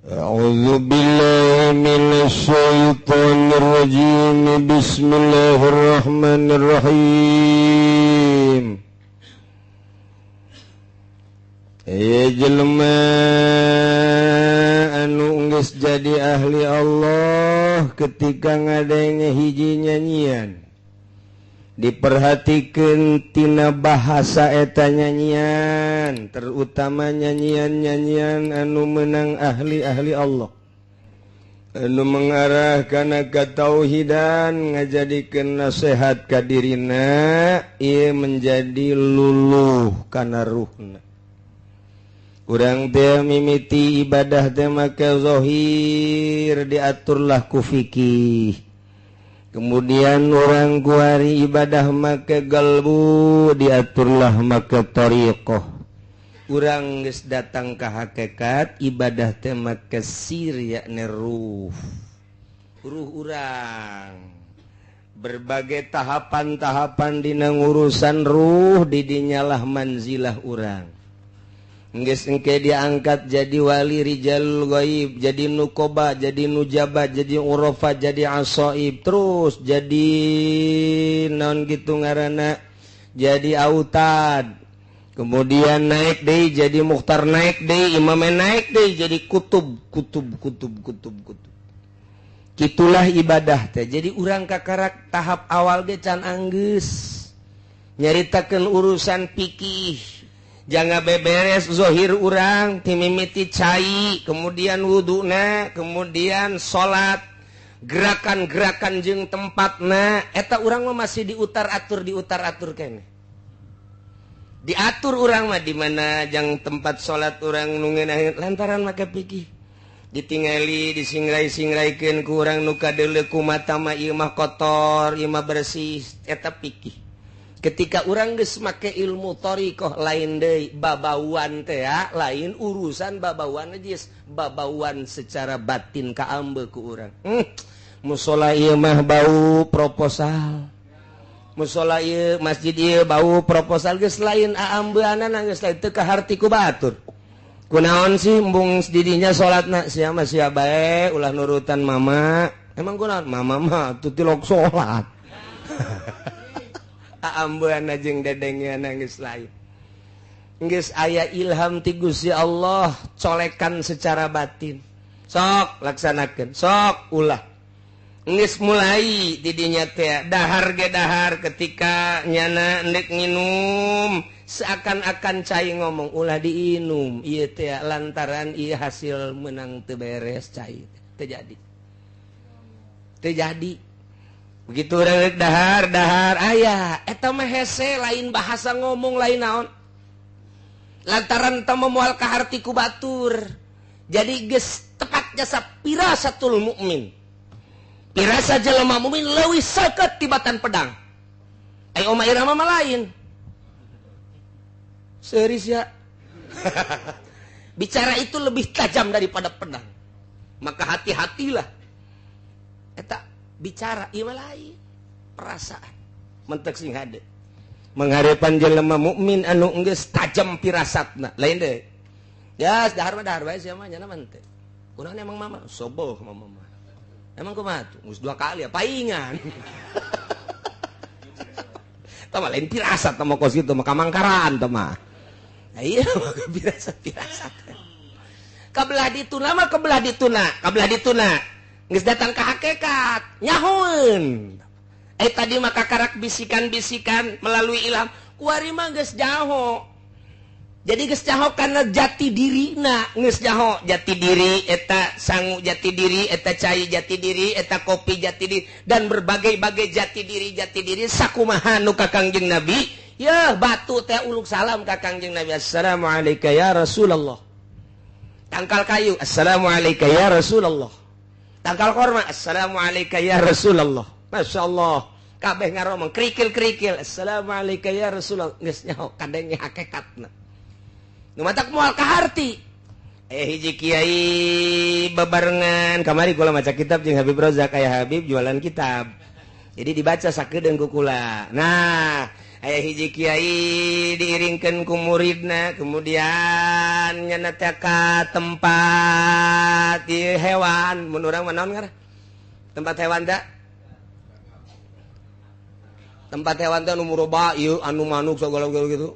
أعوذ بالله من الشيطان الرجيم. بسم الله الرحمن الرحيم. Jelema anu geus jadi ahli Allah ketika ngadenge hiji nyanyian, diperhatikan tina bahasa eta nyanyian, terutama nyanyian-nyanyian anu menang ahli-ahli Allah, anu mengarah kana katauhidan, ngajadikeun nasihat ka dirina, ieu menjadi luluh kana ruhna. Urang teh mimiti ibadah teh make zahir, diaturlah ku fikih. Kemudian orang kuari ibadah make galbu, diaturlah make tariqah. Urang geus datang ka hakikat ibadah teh make sir, yakni ruh. Ruh urang berbagai tahapan-tahapan dina ngurusan ruh, didinyalah manzilah urang. Geus engke diangkat jadi wali rijal ghaib, jadi nukoba, jadi nujaba, jadi urafa, jadi asoib, terus jadi non gitu ngaranna, jadi autad. Kemudian naik deui jadi mukhtar, naik deui imam, naik deui jadi kutub, kutub, kutub, kutub, kutub. Kitulah ibadah teh. Jadi urang kakarak tahap awal ge can anggeus nyaritakeun urusan fikih. Jangan beberes zohir urang timimiti cai, kemudian wuduna, kemudian salat, gerakan-gerakan jeung tempatna eta urang mah masih diutar atur keneh. Diatur urang mah di mana jang tempat salat urang nu ngeunah lantaran make fikih. Ditingali disingrai-singraikeun ku urang nu kadeuleu ku mata mah ieu mah kotor, ieu mah bersih, eta fikih. Ketika urang geus make ilmu thariqah lain deui babauan teh ya, lain urusan babauan najis, babauan secara batin kaambe ku urang. Musola ieu mah bau proposal. Musola ieu masjid ieu bau proposal, geus lain aambeanana, geus lain teu kaharti ku batur. Kunaon sih embung didinya salatna sia mah sia bae ulah nurutan mama. Emang kunaon mama mah tuh tilok salat. Aambean jeung dedengnya geus lain. Geus aya ilham ti Gusti Allah, colekan secara batin. Sok laksanakeun, sok ulah. Geus mulai didinya teh dahar ge dahar ketika nyana endek nginum seakan-akan cai ngomong ulah diinum ieu teh lantaran ieu hasil menang teu beres cai teu jadi. Teu jadi. Begitu urang dahar dahar aya eta mah hese lain bahasa ngomong lain naon. Lantaran teu moal kaharti ku batur. Jadi geus tepat jasa pirasatul mukmin. Pirasa jelema mukmin leuwih seukeut tibatan pedang. Ai Oma Irama mah lain. Serius ya. Bicara itu lebih tajam daripada pedang. Maka hati-hatilah. Eta bicara ieu mah lain perasaan mentek sing hade mengharepan jelema mukmin anu geus tajam pirasatna lain deui. Ya dahar mah dahar bae sia mah nyana mah teu. Kunaon emang mama soboh mama mah. Emang kumaha tuh? Geus dua kali ya paingan. Tah mah lain pirasat tah mah kos kitu mah kamangkaran tah mah. Nah iya mah pirasat-pirasat. Kabelah dituna mah kebelah dituna, kabelah dituna. Geus datang ke hakikat nyahoeun. Tadi mah kakarak bisikan-bisikan melalui ilham, kuari mah geus jaho. Jadi geus jaho kana jati dirina, geus jaho jati diri eta sangu jati diri, eta cai jati diri, eta kopi jati diri, dan berbagai-bagai jati diri sakumaha nu ka Kangjeng Nabi. Yeuh batu teh uluk salam ka Kangjeng Nabi, assalamualaikum ya Rasulullah. Tangkal kayu, assalamualaikum ya Rasulullah. Tangkal korma, assalamualaikum ya Rasulullah. Masya Allah, kabeh ngaromong kerikil-kerikil, assalamualaikum ya Rasulullah. Geus nyaho kadenge hakikatna. Nu matak moal kaharti. Hiji kiai bebarengan kamari kula maca kitab jeung Habib Rozak, aya Habib jualan kitab. Jadi dibaca sakedeung ku kula. Nah, Aya hiji kiai diiringkeun ku muridna, kemudian nyana teh ka tempat ieu hewan, mun urang mah naon ngaran? Tempat hewan da? Tempat hewan teh anu muroba ieu anu manuk sagala-gala gitu.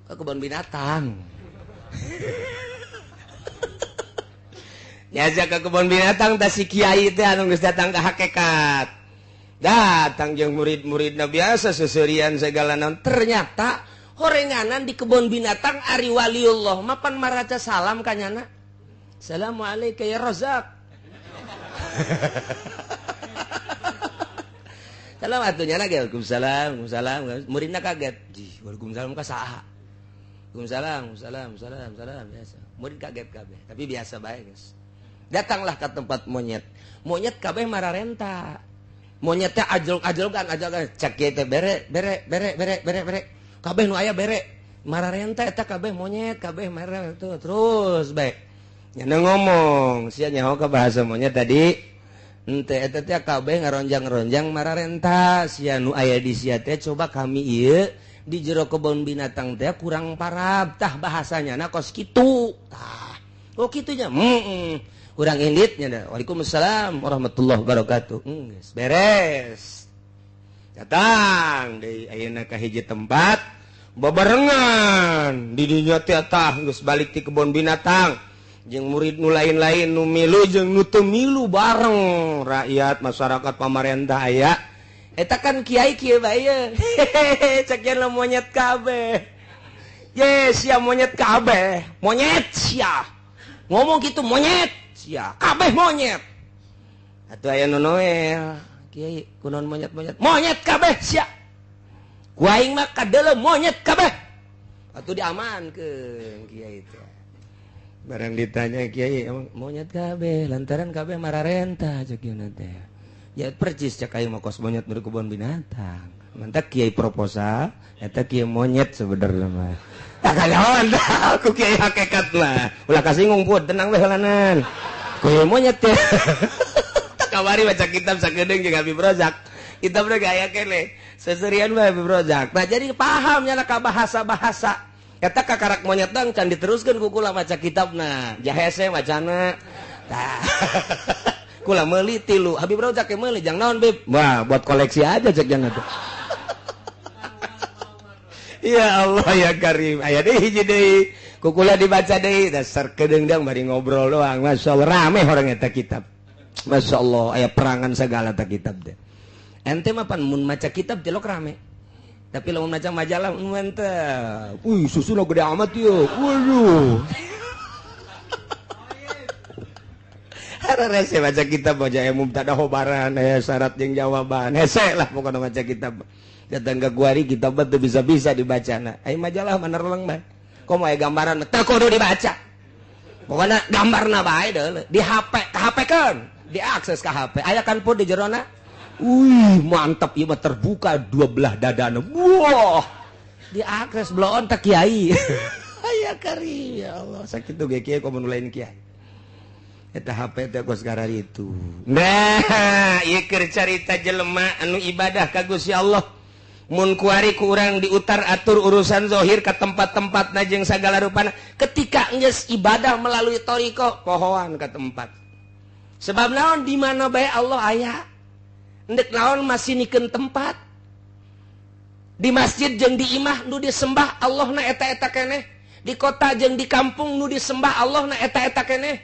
Ke kebun binatang. Nyajak ke kebun binatang tah si kiai teh anu geus datang ka hakikat. Datang jeung murid-muridna biasa seserian segala naon, ternyata horenganan di kebun binatang ari waliullah mapan maraca salam ka nyana. Assalamualaikum ya Razak. Salam atuh nyana ge waalaikumsalam, waalaikumsalam. Muridna kaget. Jih, waalaikumsalam ka saha? Waalaikumsalam, salam, salam, salam biasa. Murid kaget kabeh, tapi biasa bae geus. Datanglah ke tempat monyet. Monyet kabeh mararenta. Monyetnya ajlok-ajlokan, ajlok cek kieu teh bere bere bere bere bere bere. Kabeh nu aya bere. Mararenta eta kabeh monyet, kabeh marah tuh terus bae. Nya ngomong, sia nyaho ka bahasa monyet tadi. Henteu eta teh kabeh ngaronjang-ronjang mararenta, sia nu aya di sia teh coba kami ieu di jero kebun binatang teh kurang parab tah bahasanya na kos kitu. Tah. Oh kitu nya. Heeh. Urang inditnya dah. Waalaikumsalam warahmatullahi wabarakatuh. Beres. Datang deui ayeuna ka hiji tempat babarengan di dinya teh tah geus balik ti kebun binatang jeung murid nu lain-lain nu milu jeung nu teu milu bareng rakyat masyarakat pamarentah aya. Eta kan kiai kieu bae ye. Cek yen monyet kabeh. Ye sia monyet kabeh. Monyet sia. Ngomong kitu monyet. Sia, kabeh monyet. Atuh aya nu noel, kiai kunaon monyet-monyet? Monyet kabeh sia. Ku aing mah kadeuleu monyet kabeh. Atuh diamankeun kiai teh. Barang ditanya kiai, emang monyet kabeh lantaran kabeh mararenta cek ieu teh. Ya percis cek aing mah kos monyet di kebun binatang. Mantak kiai proposal, eta kiai monyet sebenarnya mah. Tak kalawan dah, aku kiai hakikat mah. Ulah kasinggung pun, tenang we heulanan. Kiai monyet teh. Tak kamari baca kitab sakedeung jeung Habib Rozak. Kitabna gaya keneh. Seserian mah Habib Rozak. Nah jadi paham nya ka bahasa-bahasa. Eta kakarak monyet dang can diteruskeun ku kula maca kitabna. Jahese macana. Tah. Kula meuli tilu. Habib Rozak ge meuli jang naon Bib? Wah, buat koleksi aja cek jangan tuh. Ya Allah ya Karim. Aya deui hiji deui. Kukula dibaca deui dasar kedeung bari ngobrol doang. Masya Allah rame orang eta kitab. Masya Allah aya perangan segala ta kitab teh. Ente mah pan mun maca kitab jelok rame. Tapi lamun maca majalah mantep. Wih, susuna gede amat ieu. Waduh. Rese baca kitab baca ya mubtada khobaran aya syarat jeung jawaban. Hese lah pokona maca kitab. Datang ke kuari kitab teu bisa-bisa dibacana. Ai majalah mah nerleng bae. Komo aya gambaran teu kudu dibaca. Pokona gambarna bae deuleu di HP, ka HP-keun, diakses ka HP. Aya kan pun di jerona. Wih, mantap ieu mah terbuka dua belah dadana. Wah. Diakses bloon teh kiai. Aya kari ya Allah, sakitu ge kiai komo nu lain kiai. Eta HP teh kos kararitu. Nah, ieu keur carita jelema anu ibadah ka Gusti Allah. Mun kuari ku urang diutar atur urusan zahir ka tempat-tempat na jeung sagala rupana. Ketika geus ibadah melalui thariqah pohoan ka tempat. Sebab naon di mana bae Allah aya. Endek naon masih nikeun tempat. Di masjid jeung di imah nu disembah Allah na eta-eta keneh. Di kota jeung di kampung nu disembah Allah na eta-eta keneh.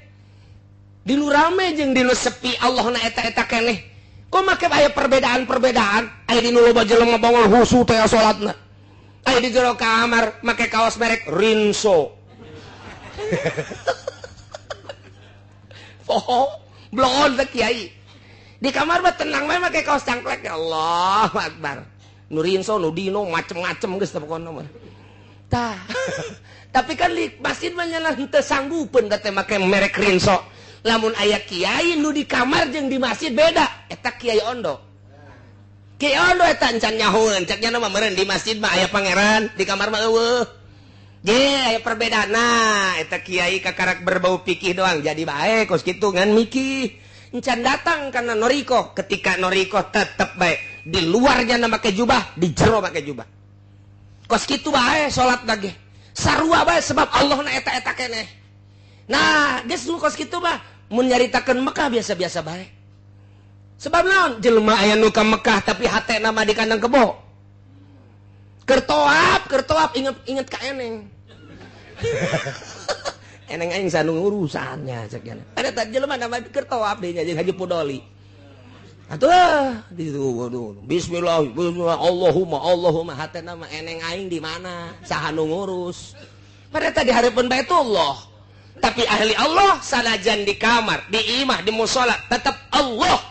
Di nu rame jeung di nu sepi Allah na eta-eta keneh. Kok make aya perbedaan-perbedaan? Aya di nu loba jelema bangol husu teh salatna. Aya di jero kamar make kaos merek Rinso. Poho, bloon teh kiai. Di kamar mah tenang bae make kaos cangklek ya Allah akbar. Nu Rinso, nu Dino macem-macem geus teh pokona mah. Tah. Tapi kan di masjid mah nya henteu sanggupeun teh make merek Rinso. Lamun aya kiai nu di kamar jeung di masjid beda, eta kiai ondo. Kiai ondo eta encan nyahoeun, cek nya mah meureun di masjid mah aya pangeran, di kamar mah eueuh. Ge aya perbedaan. Nah, eta kiai kakarak berbau pikih doang jadi bae kos kitu ngan mikih. Encan datang karena noriko, ketika noriko tetep bae Di luarnya na make jubah, di jero make jubah. Kos kitu bae salat lagi. Sarua bae sebab Allah na eta-eta keneh. Nah, geus nu kos kitu mah mun nyaritakeun Mekah biasa-biasa bae. Sebab naon? Jelema aya nu ka Mekah tapi hatena mah di kandang kebo. Kertoap inget ka eneng. Eneng aing sanu urusannya cek nya. Ada tadi jelema nama kertoap deui nya jeung Haji Pudoli. Atuh di waduh bismillah bismillah Allahumma Allahumma hatena mah eneng aing di mana? Saha nu ngurus? Pada tadi hareupeun Baitullah. Tapi ahli Allah sanajan di kamar, di imah, di musola tetap Allah.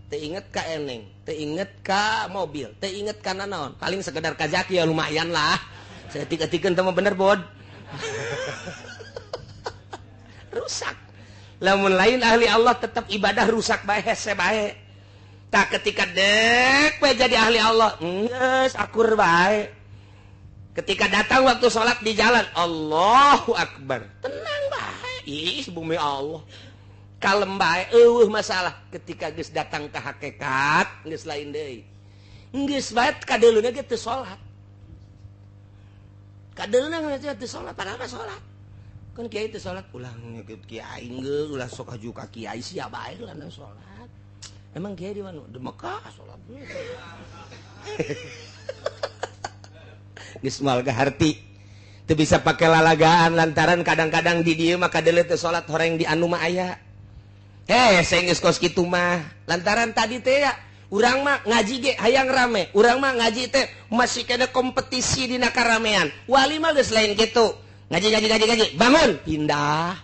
Teu inget ka eneng, teu inget ka mobil, teu inget ka nanaon. Paling sekedar ka zaki ya lumayan lah. Saeutik-eutikeun teh mah bener bod. Rusak. Lamun lain ahli Allah tetap ibadah rusak bae hese bae. Tak ketika dek bae jadi ahli Allah, geus akur bae. Ketika datang waktu salat di jalan, Allahu Akbar. Tenang bae. Ih, bumi Allah. Kalem bae eueuh masalah. Ketika geus datang ke hakikat, geus lain deui. Geus bae kadeuleuna ge teu salat. Kadeuleuna ge teu salat, padahal mah salat. Kan kiai teu salat, ulah ngikut kiai geus, ulah sok haju ka kiai sia bae lah salat. Emang kiai di mana? Di Mekah salat. Geus moal kaharti. Teu bisa pake lalagaan lantaran kadang-kadang di dieu mah kadeuleu teu salat horeng di anu mah aya. Saya geus kos kitu mah. Lantaran tadi teh ya, urang mah ngaji ge hayang rame. Urang mah ngaji teh masih kena kompetisi dina karamean. Wali mah geus lain kitu. Ngaji ngaji ngaji ngaji, bangun, pindah.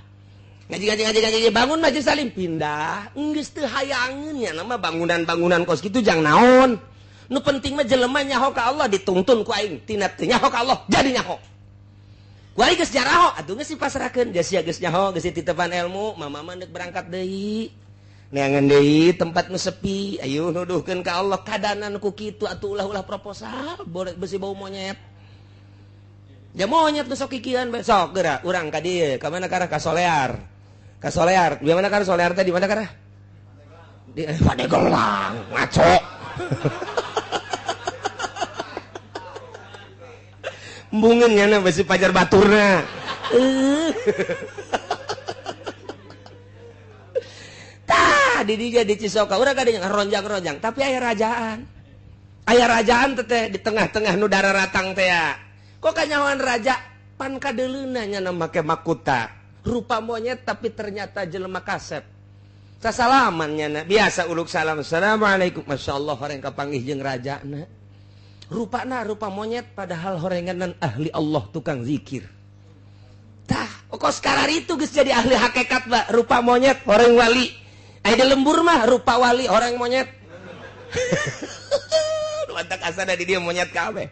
Ngaji ngaji ngaji ngaji, bangun majelis salim, pindah. Geus teu hayangeun nya nama bangunan-bangunan kos kitu jang naon. Nu penting mah jelema nyaho ka Allah dituntun ku aing. Tina teu nyaho ka Allah jadi nyaho. Ku aing geus jaraho atuh geus dipasrahkeun. Geus sia geus nyaho, geus dititepan ilmu, mama mah deuk berangkat deui. Neangan deui tempat nu sepi, ayo nuduhkeun ka Allah kadanan ku kitu atuh ulah-ulah proposal, boleh besi bau monyet. Ja monyet nu sok kikian besok geura urang ka dieu, ka mana karah ka Solear. Ka Solear, di mana karah Solear teh di mana karah? Di Pandeglang, ngaco. Embungeun nya na besi pajar baturna. Tah di dieu di Cisoka urang ka dieu ronjang-ronjang, tapi aya rajaan. Aya rajaan teh di tengah-tengah nu dararatang teh ya. Kok kanyahoan raja pan kadeuleuna nya na make makuta. Rupa monyet tapi ternyata jelema kasep. Sasalaman nya na biasa uluk salam. Assalamualaikum. Masyaallah horeng kapanggih jeung rajana. Rupana rupa monyet padahal horenganan ahli Allah tukang zikir. Tah, kok sekarang itu geus jadi ahli hakikat ba, rupa monyet horeng wali. Aya di lembur mah rupa wali horeng monyet. Nu antak asana di dieu monyet kabeh.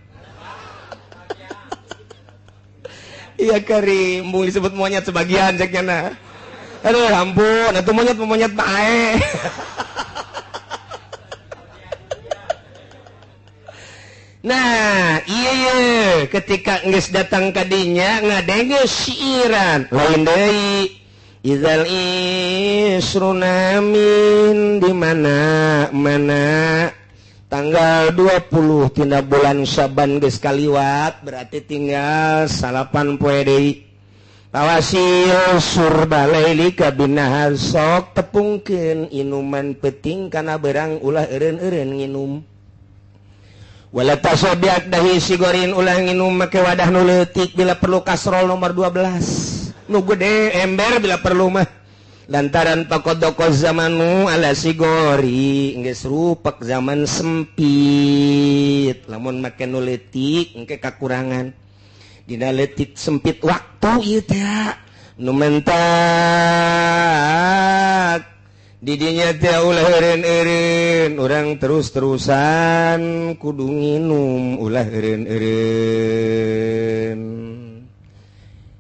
Iya kari, embung disebut monyet sebagian cek nya. Aduh ampun, atuh monyet monyet bae. Nah, iya ketika geus datang ka dinya ngadenge siiran lain deui. Idzal isrunamin di mana mana tanggal 20 tina bulan Syaban geus kaliwat berarti tinggal 9 poe deui. Tawasil surbalaili kabinahar sok tepungkeun inuman peuting kana berang ulah eureun-eureun nginum. Wala tasobiak dahi sigorin ulah nginum make wadah nu leutik bila perlu kasrol nomor 12 nu gede ember bila perlu mah lantaran pakodoko zamanu ala sigori geus rupak zaman sempit lamun make nu leutik engke kakurangan dina leutik sempit waktu ieu teh nu mentak didinya teh ulah eureun-eureun urang terus-terusan kudu nginum ulah eureun-eureun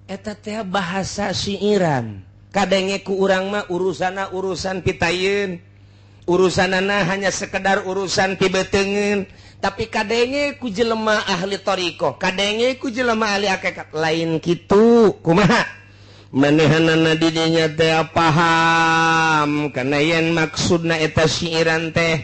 eta teh bahasa siiran kadenge ku urang mah urusana urusan pitayeun urusanana hanya sekedar urusan pibeteungeun tapi kadenge ku jelema ahli thariqah kadenge ku jelema ahli hakikat lain kitu kumaha manehanana didinya teh paham kana yen maksudna eta siiran teh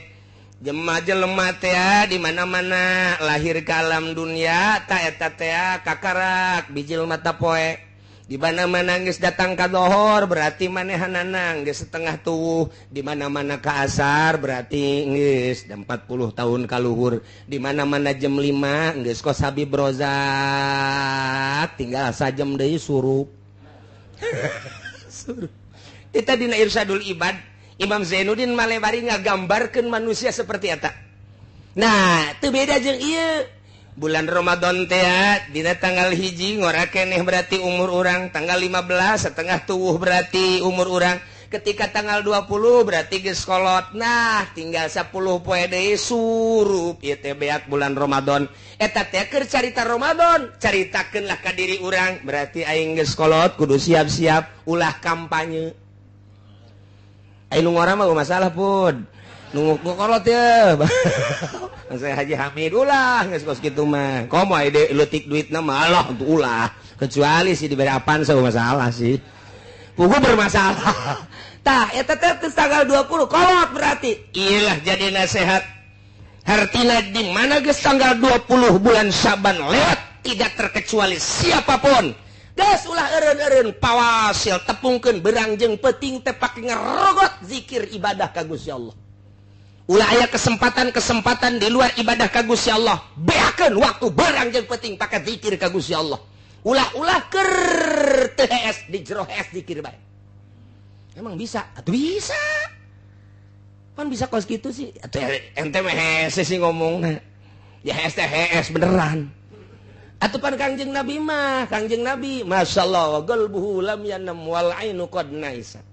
Jema jelema teh di mana-mana lahir ke alam dunia ta eta teh kakarak bijil mata poe. Di mana-mana geus datang ka dohor berarti manehanana geus setengah tuwuh. Di mana-mana ka asar berarti geus 40 tahun kaluhur. Di mana-mana jam 5 geus kos Habib Rozak tinggal sajam deui surup. Surup. Eta dina Irsyadul Ibad Imam Zainuddin Malebari ngagambarkeun manusia seperti eta. Nah, teu beda jeung ieu. Bulan Ramadan teh dina tanggal 1 ngora keneh berarti umur urang, tanggal 15 setengah tuwuh berarti umur urang. Ketika tanggal 20 berarti geus kolot. Nah, tinggal 10 poe deui surup ieu teh beak bulan Ramadan. Eta teh keur carita Ramadan, caritakeun lah ka diri urang, berarti aing geus kolot kudu siap-siap ulah kampanye. Aing nu ngora mah masalah pun. Nunggu kolot ya. Saya Haji Hamid ulah geus kos kitu mah. Komo aya leutik duitna mah Allah untuk ulah. Kecuali sih diberi apaan saya masalah sih. Pugu bermasalah. Tah eta teh tanggal 20 kolot berarti. Iyalah jadi nasihat. Hartina di mana geus tanggal 20 bulan Syaban lewat tidak terkecuali siapapun. Geus ulah eureun-eureun pawasil tepungkeun berang jeung peuting teh pake ngerogot zikir ibadah ka Gusti Allah. Ulah aya kesempatan-kesempatan di luar ibadah ka Gusti Allah. Beakeun waktu berang jeung peuting pake zikir ka Gusti Allah. Ulah-ulah keur teu hees di jero hees zikir bae. Emang bisa? Atuh bisa. Pan bisa kos kitu sih. Atuh ente mah hese sih ngomongna. Ya hees teh hees beneran. Atuh pan Kangjeng Nabi mah, Kangjeng Nabi masyaallah qalbuhu lam yanam wal ainu qad naisa.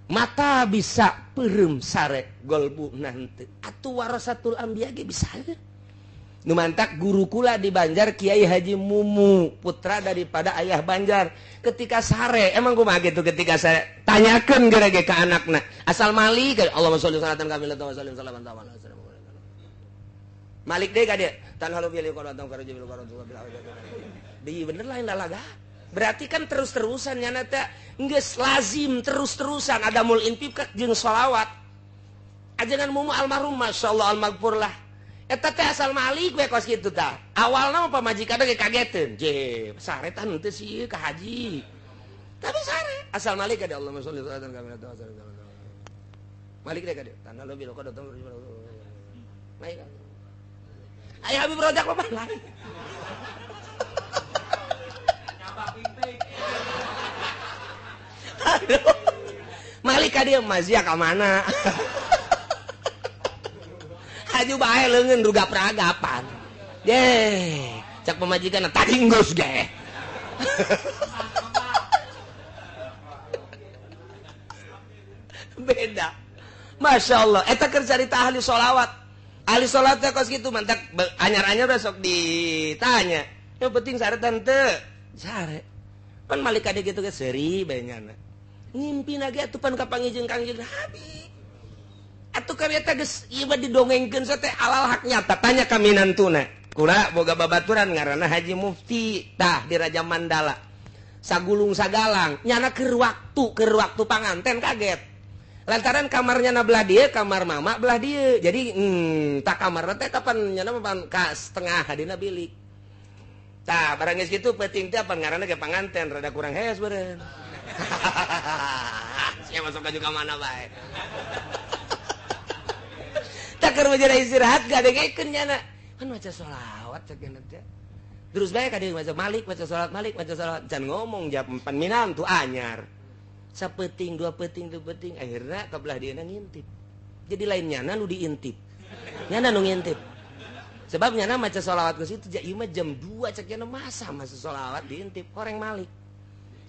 Mata bisa peureum sare golbu nanti. Atuh warasatul anbiya ge bisa. Nu mantak guru kula di Banjar Kiai Haji Mumu, putra daripada ayah Banjar. Ketika sare, emang kumaha gitu ketika sare tanyakeun geura ge ka anakna. Asal malik, Allahumma sholli salatan kamilatan wa sallim salaman tamam. Malik deui ka dieu. Tanhalu bil qur'an faraju bil qur'an bil deui bener lain lalaga. Berarti kan terus-terusan nyana teh geus lazim terus-terusan ada mul infak jeung sholawat. Ajengan Mumu almarhum masyaallah almaghfur lah. Eta teh asal malik we kos kitu tah. Awalna mah pamajikan ge kageteun. Je, sare tah henteu sih ka haji. Tapi sare asal malik ka Allahumma sholli salatan kamilatan wa sallim. Malik deui ka dieu. Tanah bil qur'an Malik. Aya Habib Rozak mah lain. Aduh. Malik ka dieu mazia ka mana? Haju bae leungeun rugap-ragapan. Deh, cak pamajikan tadi geus ge. Beda. Masya Allah, eta keur carita ahli sholawat. Ahli sholawat teh kos kitu mantak anyar-anyar besok ditanya. Yang penting sare tante. Sare. Pan malik ka dieu kitu ge seuri bae nyana. Ngimpi ge atuh pan kapanggih jeung Kangjeng Nabi. Atuh kan eta geus ieu mah didongengkeun teh alal hak nyata. Tanya ka minantuna. Kula boga babaturan ngaranna Haji Mufti tah di Raja Mandala. Sagulung sagalang nyana keur waktu panganten kaget. Lantaran kamarnya na belah dieu, kamar mama belah dieu. Jadi tak kamarna teh kapan nyana mah ka setengah hadina bilik. Tah barang geus kitu peuting teh pan ngaranna ge panganten rada kurang hees beureun. Sia masuk ka juga mana bae. Tak keur majara istirahat gadegekeun nyana. Kan maca sholawat cek nyana teh. Terus bae ka dieu maca malik, maca sholawat malik, maca sholawat. Can ngomong jam 4 minantu anyar. Sapeting, dua peting, dua peting, akhirnya kebelah dia ngintip. Jadi lain nyana nu diintip. Nyana nu ngintip. Sebab nyana maca sholawat ke situ ieu mah jam 2 cek nyana masa maca sholawat diintip horeng malik.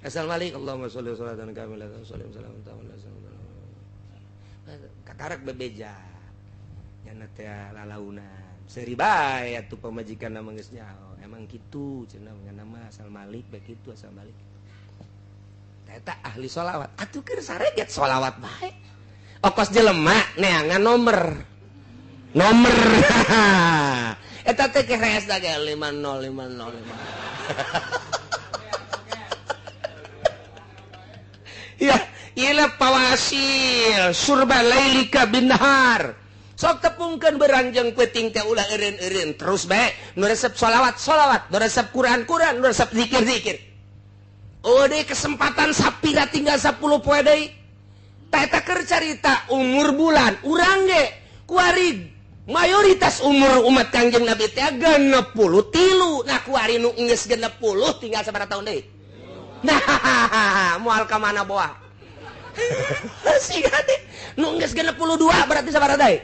Asal malik Allahumma sholli sholatan kamilatan sholli salaman tamam. Kakarak bebeja. Nyana teh lalaunan. Seuri bae atuh pamajikan mah geus nyaho. Emang kitu cenah nyana mah asal malik bae kitu asal malik. Eta ahli sholawat atuh keur sareget sholawat bae. Okos jelema neangan nomor. Nomor. Eta teh keres da ge 5050. Ya, ieu pawasil surba lailika bin nahar. Sok tepungkeun beranjeng peuting teh ulah eureun-eureun terus bae nu resep sholawat sholawat, nu resep Quran Quran, nu resep zikir zikir. Oh deui kesempatan sapira tinggal 10 poe deui. Tah eta keur carita umur bulan urang ge kuari mayoritas umur umat Kangjeng Nabi teh 63. Nah kuari nu geus 60 tinggal sabaraha tahun deui. Nah moal ka mana boa. Siga teh nu geus 62 berarti sabaraha deui.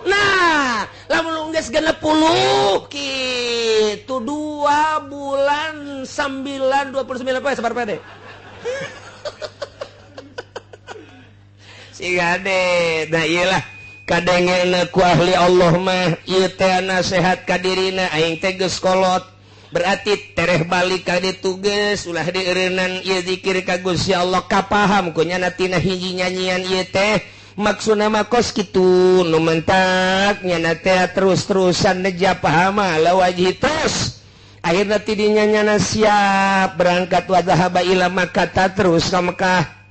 Nah, lamun geus 60 kitu 2 bulan 9 29 poe sabaraha poe deui. Siga deh. Nah iyalah kadengena ku ahli Allah mah ieu teh nasehat ka dirina aing teh geus kolot. Berarti tereh balik ka ditu geus ulah dieureunnan ieu zikir ka Gusti Allah kapaham ku nyana tina hiji nyanyian ieu teh. Maksudna mah kos kitu nu mentak nyana teh terus-terusan neja pahama lawajih terus. Akhirna ti dinya nyana siap berangkat wa zahaba ila Makkah terus ka Mekah.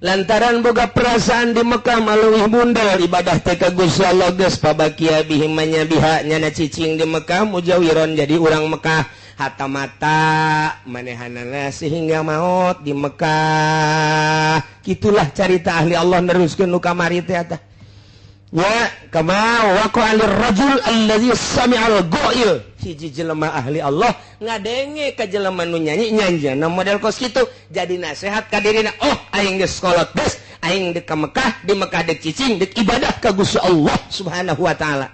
Lantaran boga perasaan di Mekah maluih bundel ibadah teh ka Gusti Allah geus pabakia bihim manya biha nyana cicing di Mekah mujawiron jadi urang Mekah hatta mata manehanana sehingga maut di Mekah. Kitulah carita ahli Allah neruskeun nu kamari teh eta. Nya kama waqa lirrajul allazi sami'al ghail. Hiji jelema ahli Allah ngadenge ka jelema nu nyanyi nyanjana model kos kitu jadi nasehat ka dirina, oh aing geus kolot geus aing deuk ka Mekah, di Mekah deuk cicing deuk ibadah ka Gusti Allah Subhanahu wa taala.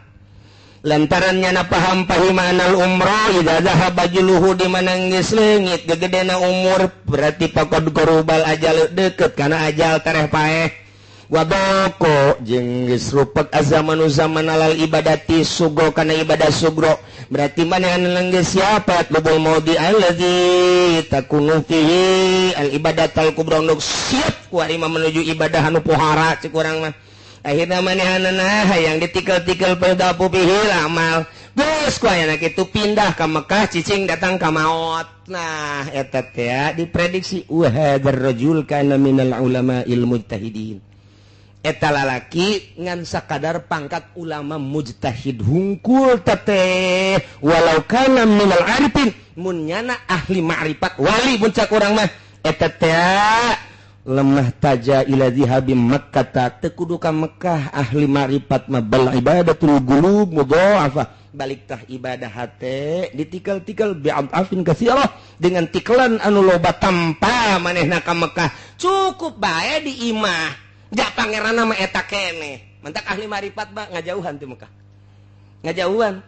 Lantaran nyana paham pahimanal umroh idza dhahaba juluhu di mana geus leungit gegedena umur berarti pakod gorubal ajal deukeut kana ajal tereh paeh. Wadoko jeung geus rupek azamanu zaman alal ibadati sugro kana ibadah sugro berarti manehna geus siap lubul maudi allazi takunu fihi al ibadatal kubra nu siap ku ari mah menuju ibadah anu pohara cek urang mah. Akhirna manehanana hayang ditikel-tikel pedapu fihi amal geus ku ayana kitu pindah ka Mekah cicing datang ka maot. Nah eta teh diprediksi wa hadzal rajul kana minal ulama'il mujtahidin. Eta lalaki ngan sakadar pangkat ulama mujtahid hungkul teteh walau kana minal arifin mun nyana ahli ma'rifat wali mun cak urang mah eta teh lemah taja ila zihabi Makkah teu kudu ka Mekah ahli ma'rifat mah bal ibadatul qulub mudha'afah balik tah ibadah hate ditikel-tikel bi'afin katsirah dengan tikelan anu loba tanpa manehna ka Mekah cukup bae di imah. Ja pangeran mah eta keneh. Mentak ahli marifat mah ngajauhan ti Mekah. Ngajauhan.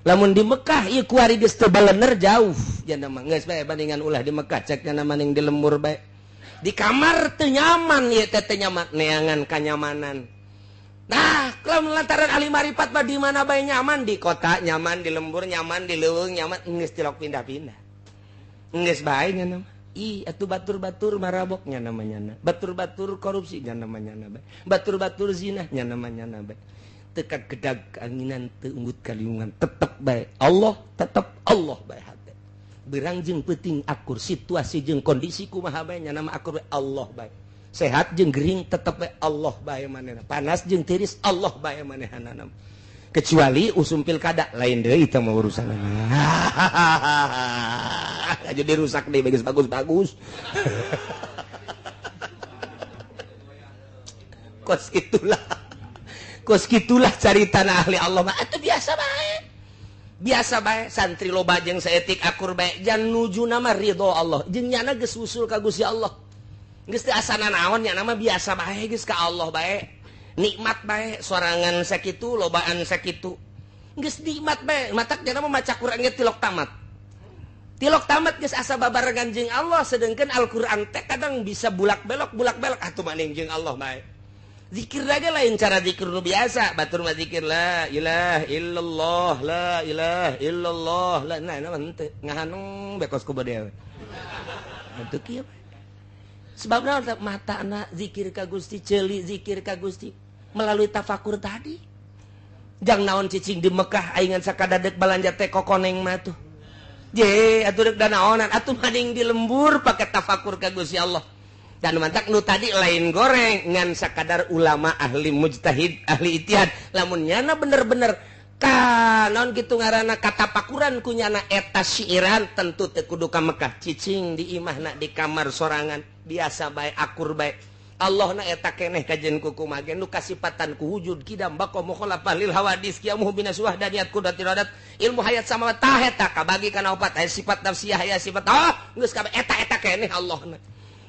Lamun di Mekah ieu kuari geus teu balener jauh. Jana mah geus bae bandingan ulah di Mekah cek nya maning di lembur bae. Di kamar teu nyaman ieu teh teu nyaman neangan kanyamanan. Nah, lamun lantaran ahli marifat mah di mana bae nyaman, di kota nyaman, di lembur nyaman, di leuweung nyaman, geus tilok pindah-pindah. Geus bae nya mah. Ih, atuh batur-batur maraboknya namanya na. Batur-batur korupsinya namanya na. Batur-batur zinahnya namanya na. Teka gedag anginan teu unggut kaliungan tetep bae Allah, tetep Allah bae hate. Berang jeung peuting akur situasi jeung kondisi kumaha bae nya nama akur bae Allah bae. Sehat jeung gering tetep bae Allah bae manehna. Panas jeung tiris Allah bae manehanana. Kecuali usum pilkada lain deui eta mah urusanna. Jadi rusak deh bagus bagus-bagus. Kos itulah. Kos gitulah carita ahli Allah mah atuh biasa bae. Biasa bae santri loba jeung saeutik akur bae jan nujuna mah ridho Allah. Jeung nyana geus usul ka Gusti Allah. Geus teu asana naon nyana mah biasa bae geus ka Allah bae. Nikmat bae sorangan sakitu lobaan sakitu. Geus nikmat bae matak nyana mah maca Quran ge tilok tamat. Tilok tamat geus asa babarengan jeung Allah sedengkeun Al-Qur'an teh kadang bisa bulak-belok atuh maning jeung Allah bae. Zikir lagi lain cara zikir nu biasa, batur mah zikir la ilaha illallah la ilaha illallah la nah nah henteu ngahanung bekos ku bade. Henteu kieu. Sebabna matana zikir ka Gusti, ceuli zikir ka Gusti melalui tafakur tadi. Jang naon cicing di Mekah aingan sakadadek balanja teh kokoneng mah tuh. Je atuh deuk danaonan atuh maning di lembur pake tafakur ka Gusti Allah. Dan mantak nu tadi lain goreng ngan sakadar ulama ahli mujtahid ahli ijtihad lamun nyana bener-bener ka naon kitu ngaranna katapakuran ku nyana eta siiran tentu teu kudu ka Mekah cicing di imahna di kamar sorangan biasa bae akur bae Allah na eta keneh kajen ku kumaha ge nu kasipatan ku wujud kidam baqa mukhalafah lil hawadis qiyamuhu binas wahdaniat qudratil iradat ilmu hayat sama tah eta kabagi kana opat aya sifat nafsiyah aya sifat ah geus kabeh eta-eta keneh Allah na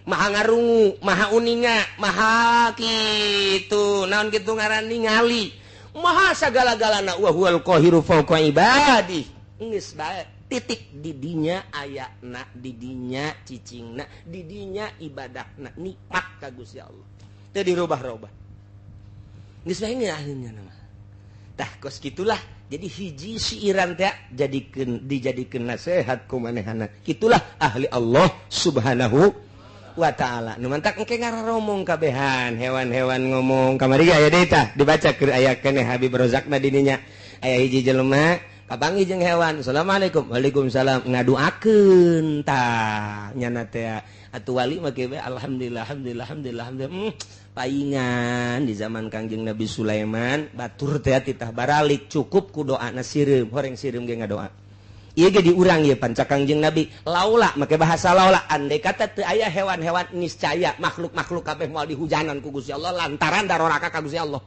maha ngarungu maha uninga maha kitu naon kitu ngaran ningali maha sagala-galana wa huwal qahiru fawqa ibadi geus bae titik didinya ayana didinya cicingna didinya ibadahna nikmat ka Gusti Allah teu dirubah-rubah geus bae ngeunaheun mah tah kos kitulah. Jadi hiji siiran teh jadikeun dijadikeun nasihat ku manehana kitulah ahli Allah subhanahu wa ta'ala. Nu mantak engke ngararomong kabehan hewan-hewan ngomong kamari ge aya deui tah dibaca keur aya keneh Habib Rozakna dininya aya hiji jelema kapanggih jeung hewan assalamualaikum waalaikumsalam ngaduakeun tah nyana teh atuh wali mah kieu alhamdulillah alhamdulillah alhamdulillah alhamdulillah paingan di zaman Kangjeng Nabi Sulaiman batur teh titah baralik cukup ku doana sireum horeng sireum ge ngadoa. Ieu ge diurang ieu panca Kangjeng Nabi laula make bahasa laula andai kata teu aya hewan-hewan niscaya makhluk-makhluk kabeh moal dihujanan ku Gusti Allah lantaran daroraka ka Gusti Allah.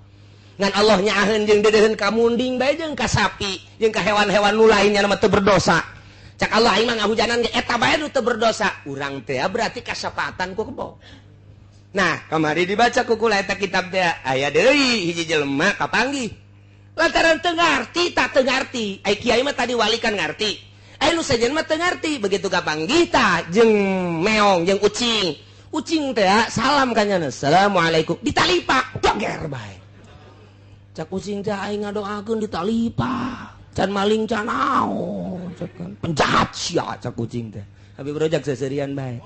Ngan Allah nyaaheun jeung deudeuheun ka munding bae jeung ka sapi jeung ka hewan-hewan nu lainnya mah teu berdosa. Cak Allah aing mah ngahujanan ge eta bae nu teu berdosa. Urang teh berarti kasapatan ku kebo. Nah, kamari dibaca ku kula eta kitab teh aya deui hiji jelema kapanggih. Lantaran teu ngarti tak teu ngarti. Ai kiai mah tadi wali kan ngarti. Ai nu sejen mah teu ngarti. Begitu kapanggih tah jeung meong jeung ucing. Ucing teh salam ka nyana. Assalamualaikum. Ditalipak doger bae. Cak ucing teh aing ngadoakeun ditalipak. Can maling can naon. Penjahat sia cak ucing teh. Habib Rojak seserian bae.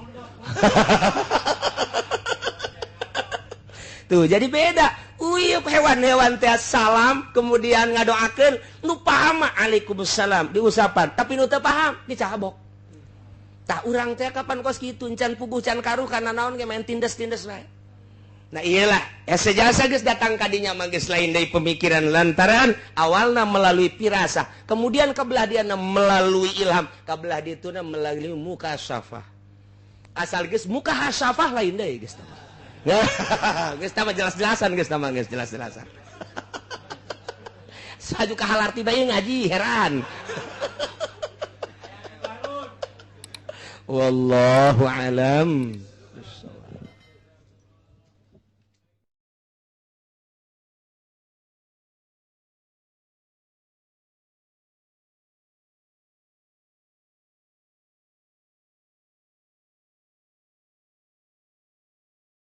Tuh jadi beda. Uyup hewan-hewan teh salam kemudian ngadoakeun nu paham waalaikumsalam diusapan tapi nu teu paham dicabok. Tah urang teh kapan kos kitu can puguh can karuh kana naon ge main tindes-tindes bae. Nah iyalah sejasa geus datang ka dinya mah geus lain deui pemikiran lantaran awalna melalui pirasa kemudian kabelah diana melalui ilham kabelah dituna melalui mukasyafah. Asal geus mukasyafah lain deui geus tah. Geus tah jelas-jelasan geus tah geus jelas-jelasan. Saju ka halarti bae ngaji heran. Wallahu alam.